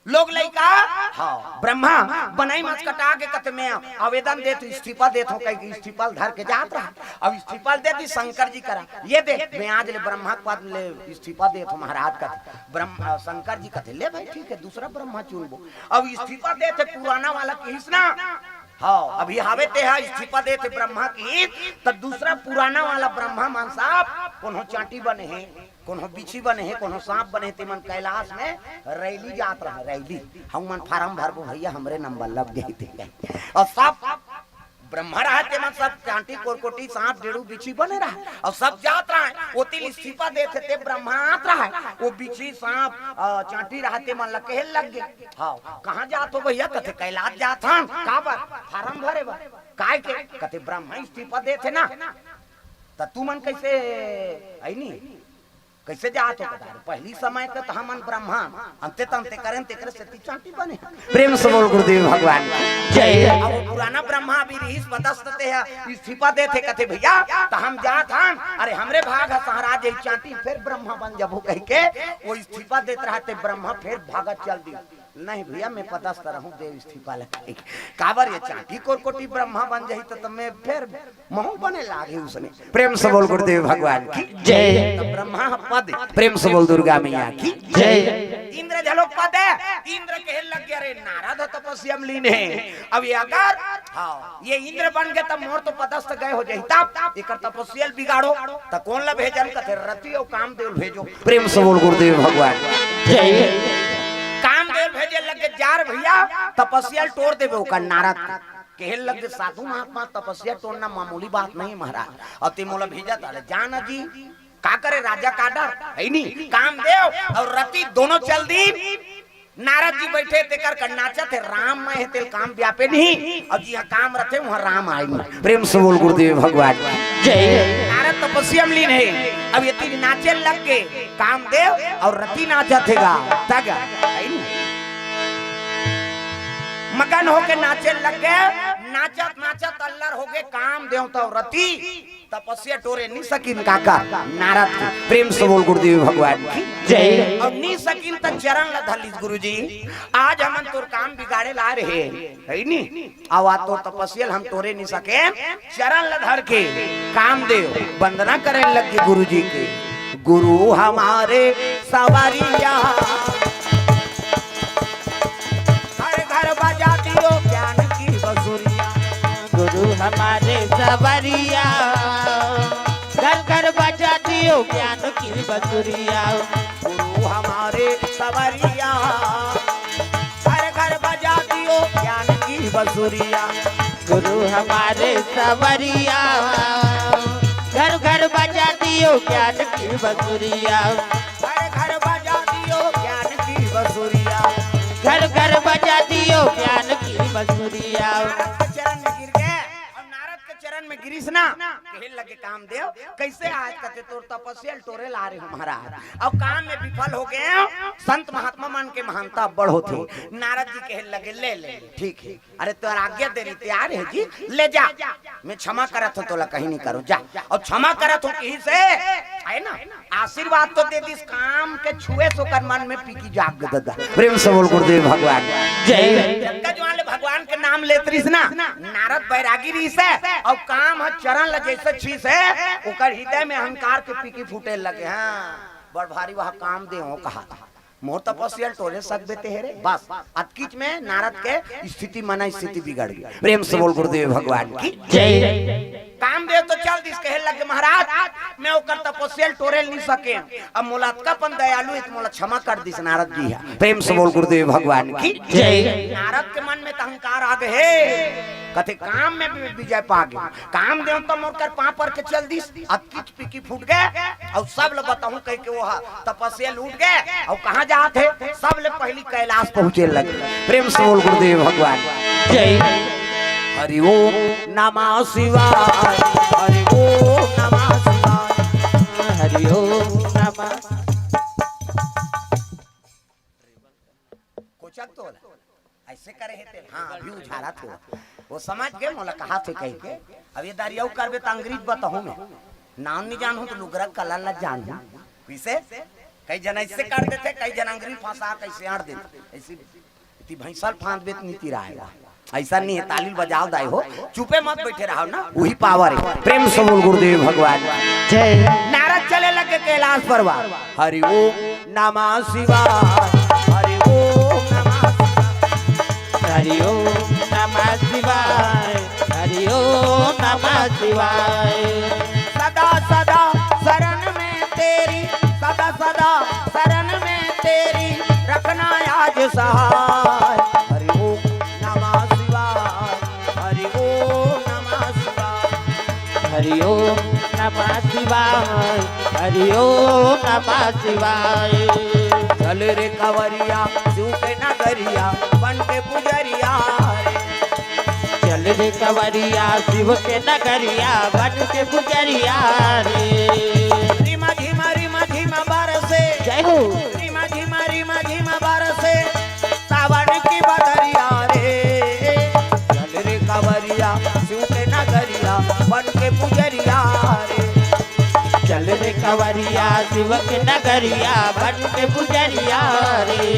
लोग लइका, हाँ, ब्रह्मा बनाई मच कटा के कथे, "मैं आवेदन देत हँव, इस्तीफा देत हँव," कहिके इस्तीफा ल धर के जात रहा। अब इस्तीफा ल देत ही शंकर जी करा, "ये देख, मैं आज ले ब्रह्मा के पद ले इस्तीफा देत हँव महाराज," कथे। ब्रह्म-, अ, शंकर जी कथे, "ले भाई, ठीक है, दूसरा ब्रह्मा चुनबो।" अब इस्तीफा देत हे पुराना वाला, किहिस ना, हाँ, अभी हावे ते हा इस्तीफा देत हे ब्रह्मा, किहिस त दूसरा पुराना वाला ब्रह्मा मन सब कोनो चांटी बने हे, कोनो बिच्छी बने हे, कोनो सांप बने हे, तेमन कैलाश में रैली जात रहा, रैली। "हमन फारम भरबो भइया, हमरे नंबर लग जाही ते।" अउ सब ब्रह्मा रहा, तेमन सब चांटी, कोरकोटी, सांप, डेड़ू, बिच्छी बने रहा, अउ सब जात रहा। ओती ले इस्तीफा देत हे ते ब्रह्मा आत रहा, वो बिच्छी, सांप, अ, चांटी रहा, तेमन ला कहे लग गे, "हाँ, कहाँ जात हो भइया?" कथे, "कैलाश जात हन।" "काबर?" "फारम भरे बर।" "काय के?" कथे, "ब्रह्मा इस्तीफा देत हे ना, त तुमन कइसे, अइ नी, कइसे जात हो?" कथे, "अरे, पहिली समय के त हमन ब्रह्मा, अंते तंते करेन, तेकरे सेती चांटी बने।" प्रेम से बोल गुरुदेव भगवान की। जय। अब वो पुराना ब्रह्मा अभी रिहिस पदस्थ, ते ह इस्तीफा देत हे, कथे, "भइया, त हम जात हन, अरे, हमरे भाग ह सहरा जाही, चांटी फेर ब्रह्मा बन जबो," कहिके वो इस्तीफा देत रहा, ते ब्रह्मा फेर भागत चल दिस। "नहीं भइया, मैं पदस्थ रहूं, देव इस्तीफा लगे।" "काबर ये चांटी कोरकोटी ब्रह्मा बन जाही त, त मैं फेर महूं बने लागही उसने।" प्रेम से बोल गुरुदेव भगवान की। जय। त ब्रह्मा ह पद, प्रेम से बोल दुर्गा मैया की। जय। इंद्र झलोक पद हे, इंद्र कहे लग गे, "अरे नारद ह तपस्या में लीन हे, अब ये अगर, हाँ, ये इंद्र बन गे त मोर तो पदस्थ गए हो जाही, तब एकर तपस्या ल बिगाड़ो, त कोन ला भेजन?" कथे, "रति अउ कामदेव ल भेजो।" प्रेम से बोल गुरुदेव भगवान। जय। कामदेव भेजे लग गे, "जा रे भइया, तपस्या ल टोर देबे ओकर नारद के।" कहे लग गे, "साधु महात्मा, तपस्या टोरना मामूली बात नहीं महाराज, अउ ते मोला भेजत हस, जा ना जी।" का करे राजा का डर, है नी? कामदेव अउ रति दोनों चल दीन। नारद जी बइठे, तेकर कर नाचत हे, राम मैं हे, तेल काम व्यापे नहीं। अउ जिहाँ काम रथे, उहाँ राम आए नहीं। प्रेम से बोल गुरुदेव भगवान की। जय। नारद तपस्या में लीन हे, अब ये तीन नाचे लग गे, कामदेव अउ रति नाचत हे गा, तग, है नी? मगन होके नाचे लग गे, नाचत नाचत अल्लर हो गे कामदेव त अउ रति। तपस्या टोरे नी सकिन काका, नारद के। प्रेम से बोल गुरुदेव भगवान की। जय। अउ नी सकिन त चरण ला धर लीस गुरुजी, आज हमन तोर काम बिगाड़े ला रहे, है नी? अउ आज तोर तपस्या ल हम टोरे नी सकेन, चरण ला धर के कामदेव वंदना करे लग गे गुरुजी के। गुरु हमारे सवरिया, घर घर बजा दियो ज्ञान की बसुरिया। गुरु हमारे सवरिया, घर घर बजा दियो ज्ञान की बसुरिया। गुरु हमारे सवरिया, घर घर बजा दियो ज्ञान की बसुरिया। गुरु हमारे सवरिया, घर घर बजा दियो ज्ञान की बसुरिया। घर घर बजा दियो ज्ञान की बसुरिया। घर घर बजा दियो ज्ञान की बसुरिया। नारद के चरण में गिर गे, अउ नारद के चरण गिरिस ना, कहे लगे कामदेव, कइसे आज कथे तोर तपस्या ल टोरे ल आए रहेंव महाराज, अउ काम में विफल हो गेंव। संत महात्मा मन के महानता अब्बड़ होथे। नारद जी कहे लगे, ले, ले, ले, ठीक हे, अरे तोर आज्ञा दे रहितेंव जी, ले जा, मैं क्षमा करत हंव तोला, कहीं नइ करंव, जा। अउ क्षमा करत हंव किहिस हे, हे ना, आशीर्वाद तो दे दिस, काम के छुए से ओकर मन में पीकी जाग गे ददा। प्रेम से बोल गुरुदेव भगवान जय। जतका जुवार ले भगवान के नाम लेत रिहिस ना, नारद बैरागी रिहिस हे, अउ काम ह चरण ल जइसे छीस हे, ओकर हृदय में अहंकार के पीकी फूटे लगे। हाँ, बड़ भारी वह काम दे हो कहा, मोर तपस्या ल टोरे सकबे ते हे रे। बस अतकीच में नारद के स्थिति, मन स्थिति बिगड़ गे। प्रेम से बोल गुरुदेव भगवान की जय। कामदेव तो चल दिस, कहे लगे महाराज, मैं ओकर तपस्या ल टोरे ल नइ सकेंव। अब मोला अतका अपन दयालु हे त मोला क्षमा कर दिस नारद जी हा। प्रेम से बोल गुरुदेव भगवान की जय। नारद के मन में त अहंकार आ गे हे, कथे काम में भी विजय पा गे। कामदेव तो मोर कर पांव पर के चल दिस, अतकीच पीकी फूट गे, अउ सब ल बताहूं कहिके वो ह तपस्या ल उठ गे, अउ कहां जात हे, सब ले पहिली कैलाश पहुंचे लगे। प्रेम से बोल गुरुदेव भगवान जय। हरि ओम नमः शिवाय, हरि ओम नमः शिवाय, हरि ओम नमः। कोचक तो होला। अइसे करे हे ते, हाँ, अभी उझारत हो। वो समझ गे, मोला कहाथे कहिके। अब ये दारी अउ करबे त अंग्रेजी बताहूं मैं। नाम नइ जानहूं त लुगरा कला ल जानहूं। कइसे? कई झन अइसे कर देथे, कई झन अंग्रेजी फंसा कइसे आड़ देथे। अइसे ती भैंसा ल फांदबे त नीति राय ला। अइसा नइ हे, ताली ल बजाव दाई हो, चुपे मत बइठे रहव ना, उही पावर हे। प्रेम से बोल गुरुदेव भगवान जय। नारद चले लगे कैलाश पर्वत। हरि ओम नमः शिवाय, हरि ओम नमः शिवाय, हरि ओम नमः शिवाय, हरि ओम नमः शिवाय। सदा सदा शरण में तेरी, सदा सदा शरण में तेरी, रखना आज सहाय। हरि ओम नमः शिवाय, हरि ओम नमः शिवाय, हरि ओम नमः शिवाय, हरि ओम नमः शिवाय। चल रे कंवरिया शिव के नगरिया, बन के पुजरिया रे। चल रे कंवरिया शिव के नगरिया, बन के पुजरिया रे। रिमा झिमा रिमा झिमा बरसे, जय हो। रिमा झिमा रिमा झिमा बरसे सावन की बदरिया रे। चल रे कंवरिया शिव के नगरिया, बन के पुजरिया रे। चल रे कंवरिया शिव के नगरिया, बन के पुजरिया रे।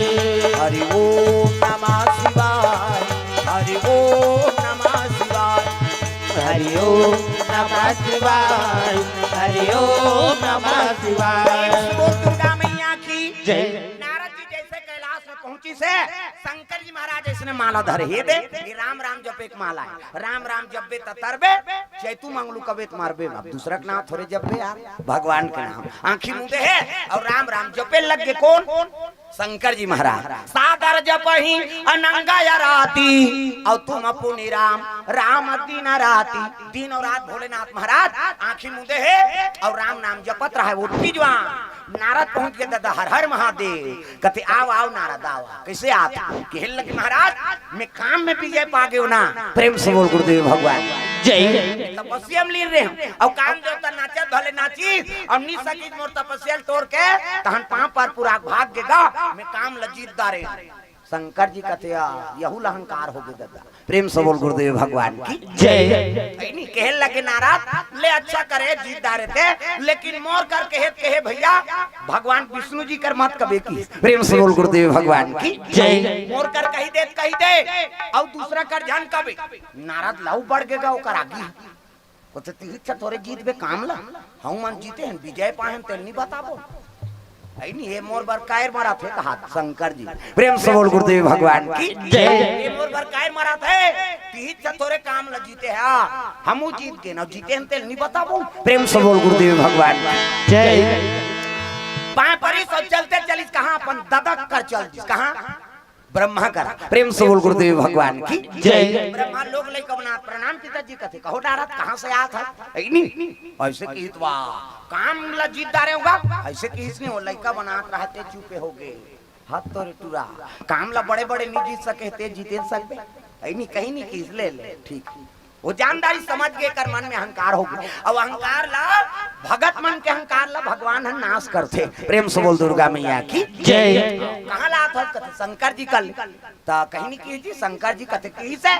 हरि ओम नमः शिवाय, हरि ओम नमः शिवाय, हरि ओम नमः शिवाय, हरि ओम नमः शिवाय। बोल दुर्गा मैया की जय। नारद जी जइसे कैलाश में पहुंचिस हे, शंकर जी महाराज अइसने माला धरे हे, दे, ये राम राम जपे के माला हे। राम राम जपबे त तरबे, चैतू मंगलू कबे त मरबे। अब दूसरा के नाम थोरे जपबे यार, भगवान के नाम। आंखी मूंदे हे अउ राम राम जपे लग गे। कोन? शंकर जी महाराज। सादर जपहि अनंग आरती, अउ तुम पुनि राम राम दिन राती। दिन अउ रात भोलेनाथ महाराज आंखी मूंदे हे अउ राम नाम जपत रहय। वो तिजवा नारद पहुंच गे ददा, हर हर महादेव। कथे, "आव, आव नारद, आव।" कइसे आत? कहे लगे, "महाराज, मैं काम में विजय पा गेंव ना।" प्रेम से बोल गुरुदेव भगवान जय। तपस्या में लीन रहेंव, अउ कामदेव त नाचत भले नाचिस, अउ नइ सकिस मोर तपस्या ल टोर के, तहन पांव पर पुरा भाग गे गा, मैं काम ल जीत डारेंव। शंकर जी कथे, "आ, यहू ल अहंकार हो गे ददा।" प्रेम से बोल गुरुदेव भगवान की जय। अइनी कहे लगे नारद, "ले अच्छा करे जीत डारे ते, लेकिन मोर कर कहे, कहे भइया, भगवान विष्णु जी कर मत कबे की।" प्रेम से बोल गुरुदेव भगवान की जय। मोर कर कहि दे, कहि दे, अउ दूसरा कर झन कबे। नारद लहू बढ़ गे गा ओकर आगी। कथे, "तिही इच्छा थोरे जीतबे काम ला, हमू मन जीते हन, विजय पाए हन, तेल नइ बताबो।" अइनी, "ये मोर बर कायर मरत हे?" कहा शंकर जी। प्रेम से बोल गुरुदेव भगवान की जय। "ये मोर बर कायर मरत हे? तिही इच्छा थोरे काम ला जीते हा, हमू जीत गेन, अउ जीते हन, तेल नइ बताबो।" प्रेम से बोल गुरुदेव भगवान की जय। पांय परिस अउ चलते चलिस कहां? अपन ददा कर चल दिस। कहां? ब्रह्मा करा। प्रेम से बोल गुरुदेव भगवान की जय। ब्रह्मा लोग लइका बनात, "प्रणाम पिताजी।" कथे, "कहो नारद, कहां से आत हव?" अइनी, अइसे किहिस त वाह, काम ला जीत डारेंव गा। अइसे किहिस नहीं, वो लइका बनात रहय ते चुपे हो गे। हाथ तोरे टूरा, काम ला बड़े बड़े नइ जीत सके, ते जीते सकबे? अइनी कहीं नहीं किहिस, "ले ले, ठीक।" वो जानदारी समझ के एकर मन में अहंकार हो गई। अब अहंकार ला, भगत मन के अहंकार ला भगवान ह नाश करथे। प्रेम से बोल दुर्गा मैया की जय। कहाँ ला आत हस? कथे शंकर जी कर ले। त कहीं नहीं की जी, शंकर जी कथे की से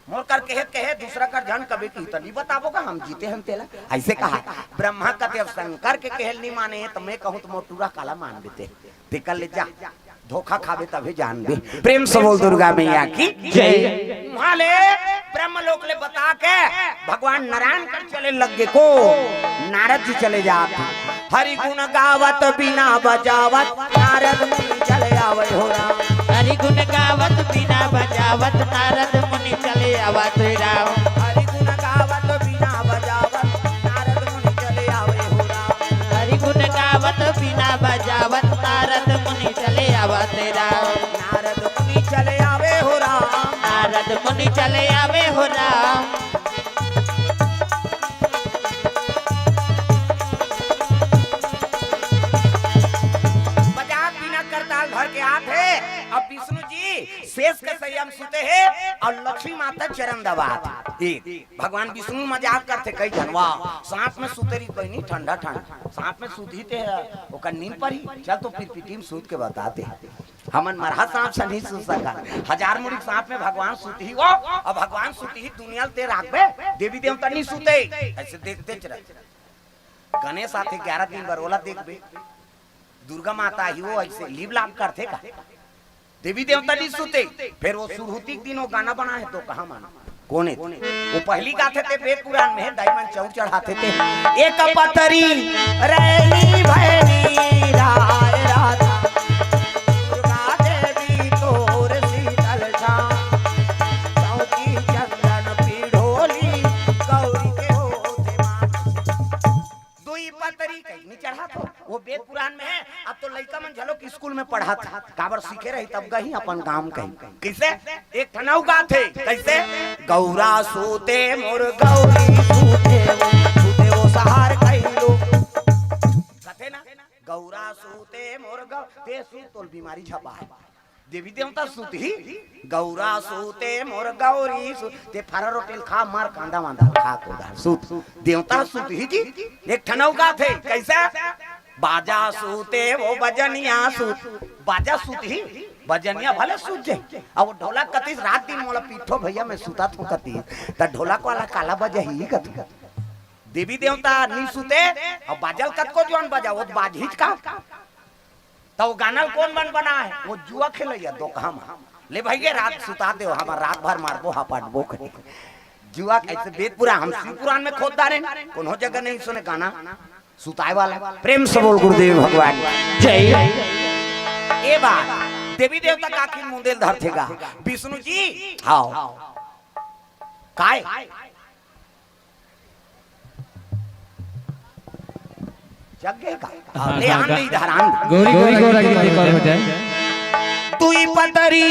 मोर कर कहे, कहे दूसरा कर झन कबे की त नहीं बताबो का, हम जीते हन तेला। ऐसे कहा ब्रह्मा कथे, अब शंकर के कहल नहीं माने त मैं कहूँ त मोर टूरा काला मान देते। तेकर ले जा, धोखा खाबे तभे जानबे। प्रेम से बोल दुर्गा मैया की जय। वहां ले ब्रह्म लोक ले बता के भगवान नारायण कर चले लग गे को। नारद जी चले जात, हरि गुण गावत बीना बजावत नारद मुनि चले आवे हो राम। हरि गुण गावत बीना बजावत नारद मुनि चले आवत राम। हरि गुण गावत बीना बजावत नारद मुनि चले आवे हो राम। हरि गुण गावत बीना बजावत नारद मुनि चले आवत राम। नारद मुनि चले आवे हो राम। नारद मुनि चले आवे हो राम। बजात बीना करताल भर के आत हे। अब विष्णु जी शेष के सैया म सुते हे और लक्ष्मी माता चरण दबात हे। भगवान विष्णु मजाक करथे, कई झन वा सांप में सुते रही, कहीं नहीं, ठंडा ठंडा सांप में सुतही ते ह, ओकर नींद पड़ही। चल तो फिर पिटी में सूत के बताते, हमन मरहा सांप से नहीं सुत सका। हजार मुड़ी सांप में भगवान सुतही वो, अब भगवान सुतही दुनिया ल ते राखबे, देवी देवता नहीं सुते। ऐसे देखते रह। गणेश आथे ग्यारह दिन बर, ओला देखबे। दुर्गा माता ही वो ऐसे लीव लाभ करथे का? देवी देवता नहीं सुते। फिर वो सुरहुती के दिन वो गाना बनाए तो कहाँ मानो? कोने? वो पहली गाथे ते वेद पुराण में है, दाई मन चाउर चढ़ाथे ते। एक पतरी रैनी भैनी राय राधा, दुर्गा देवी तोर शीतल छाँव, चौकी चंदन पीढ़ोली गौरी के होथे माँ। दुई पतरी कहीं नहीं चढ़ात हो, वो वेद पुराण में है। अब तो लइका मन झलो के स्कूल में पढ़त, काबर सीखे रही तब गही अपन गांव कहीं। कैसे? एक ठन अउ गाथे, कैसे? गौरा सूते मोर गौरी सूते, सूते वो सहार कहिलो। कथे ना, गौरा सूते मोर गौ-, ते सूत तोल बीमारी झपा है। देवी देवता सूतही, गौरा सूते मोर गौरी सू-, ते फरा रोटी ल खा, मार कांदा वांदा ल खा, कोदा सूत। देवता सूतही जी, एक ठन अउ गाथे, कैसे? बाजा सूते वो बजनिया सूत, बाजा सूतही, बजनिया भले सूत जाए, अब वो ढोलक कतिस रात दिन मोला पीठो भैया मैं सुता थो कतिस, त ढोलक वाला काला बजही कतिस। देवी देवता नहीं सुते, अब बाजल कतको जुआन बजा, वो त बाजहीच का। त वो गाना ल कोन मन बनाए? वो जुआ खेलइया दोकहा म। ले भई गे, रात सुता देव, हमर रात भर मारबो, हापाटबो कही। जुआ कैसे? वेद पुराण, हम शिव पुराण में खोद डारेन, कोनो जगह नहीं सुने गाना सुताए वाला। प्रेम से बोल गुरुदेव भगवान जय। ए बात, देवी देवता काकी मुंदेल धरथे गा, विष्णु जी, हाव। काय? जग गे का? हाँ, ले हाँ, आन गा-, दे इधर, आन दे। गौरी, गौरी, गौरा की कृपा हो जाए। दुई पतरी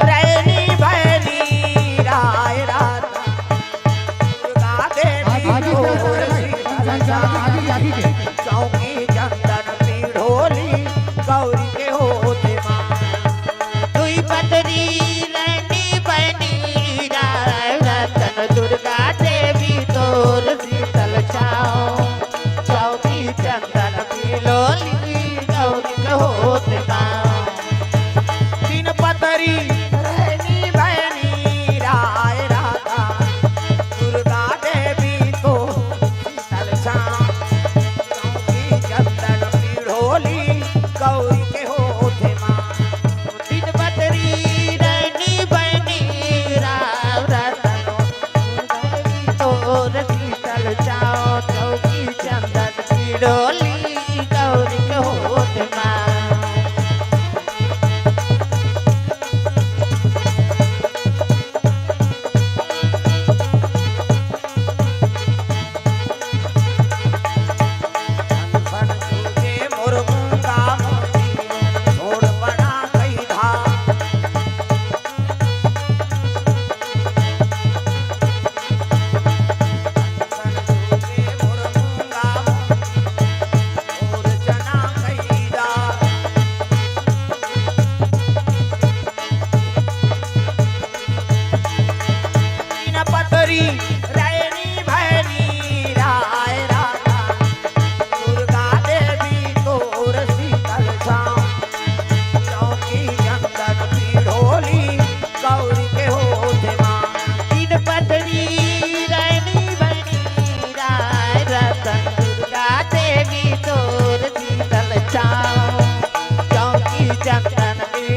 रैनी भैनी राय राधा, दुर्गा देवी आगे, आगे, आगे, आगे, आगे, आगे, आगे। चौकी चंदन पीढ़ोली गौरी के होथे माँ। दुई पतरी रैनी बनी राय रतन दुर्गा देवी तोर शीतल छाँव। चौकी चंदन पिलोली गौरी के होथे माँ। तीन पतरी रैनी बनी राय राधा दुर्गा देवी तोर शीतल छाँव। चौकी चंदन पिढ़ोली गौरी के होथे माँ। दिन बदरी रे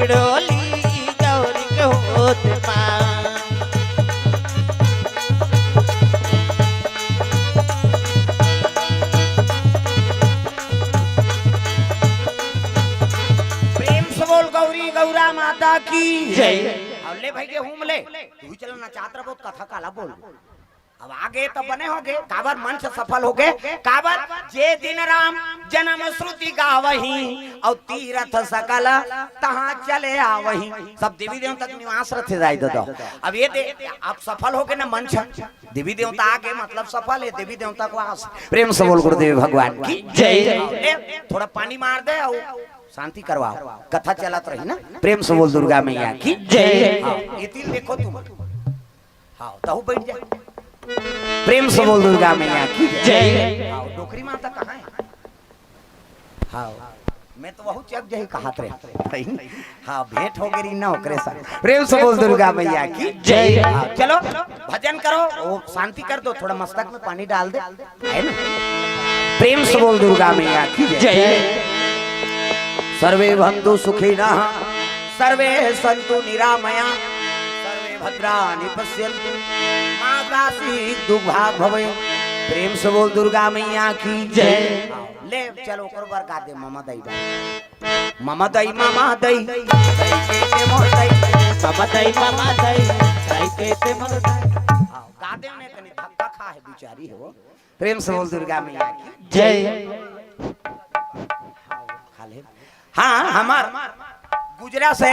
डोली गौरी के होत मा। प्रेम से बोल गौरी गौरा माता की जय। अउ ले भाई के हूम ले, तू ही चला नचात रह, बहुत कथा काला बोल। अब आगे तो बने होगे, काबर मंच सफल होगे, काबर जे दिन राम जन्म श्रुति गावही, अउ तीरथ सकल तहाँ चले आवही। सब देवी देवता के निवास रथे जाय दो। अब ये दे, अब सफल होगे ना मंच, देवी देवता आगे मतलब सफल है, देवी देवता को आस। प्रेम से बोल गुरुदेव भगवान की जय। ए, थोड़ा पानी मार दे अउ शांति करवाओ, कथा चलत रही ना। प्रेम से बोल दुर्गा मैया की जय। हाँ, ये तिल देखो तुम। हाँ, तहु बैठ जा। प्रेम से बोल दुर्गा मैया की जय। हाँ, डोकरी माता कहाँ है? हाँ, मैं तो वहू चक जही कहत रहे। हाँ, भेंट हो गई ना ओकरे साथ। प्रेम से बोल दुर्गा मैया की जय। हाँ, चलो भजन करो, वो शांति कर दो, थोड़ा मस्तक में पानी डाल दे, है ना? प्रेम से बोल दुर्गा मैया की जय। जय। सर्वे भवन्तु सुखिनः, सर्वे सन्तु निरामया, सर्वे भद्राणि पश्यन्तु, मा कश्चित् दुःखभाग् भवेत्। प्रेम से बोल दुर्गा मैया की जय। ले चलो ओकर बर गा दे ममा दई बा। ममा दई, ममा दई, दई के ते मोर दई। ममा दई, ममा दई, दई के ते मोर दई। हाँ, गा दे में तनी धक्का खा है बिचारी हो। प्रेम से बोल दुर्गा मैया की जय। हाँ, हमार गुजरा से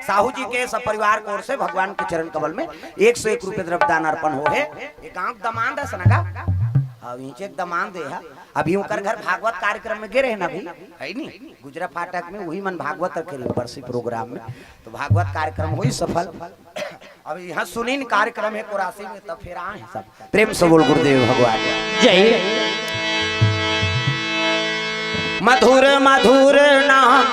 साहू जी के सपरिवार की ओर से भगवान के चरण कमल में एक सौ एक रुपये द्रव्य दान अर्पण हो है। एक आंख दमांद है सनगा, अब नीचे एक दमांद है। अभी ओकर घर भागवत कार्यक्रम में गे रहे ना, अभी है नी गुजरा फाटक में, वही मन भागवत रखे रहे बरसी प्रोग्राम में, तो भागवत कार्यक्रम हुई सफल। अब यहाँ सुनीन कार्यक्रम है कोरासी में, तब फिर आए हैं सब। प्रेम से बोल गुरुदेव भगवान जय। मधुर मधुर नाम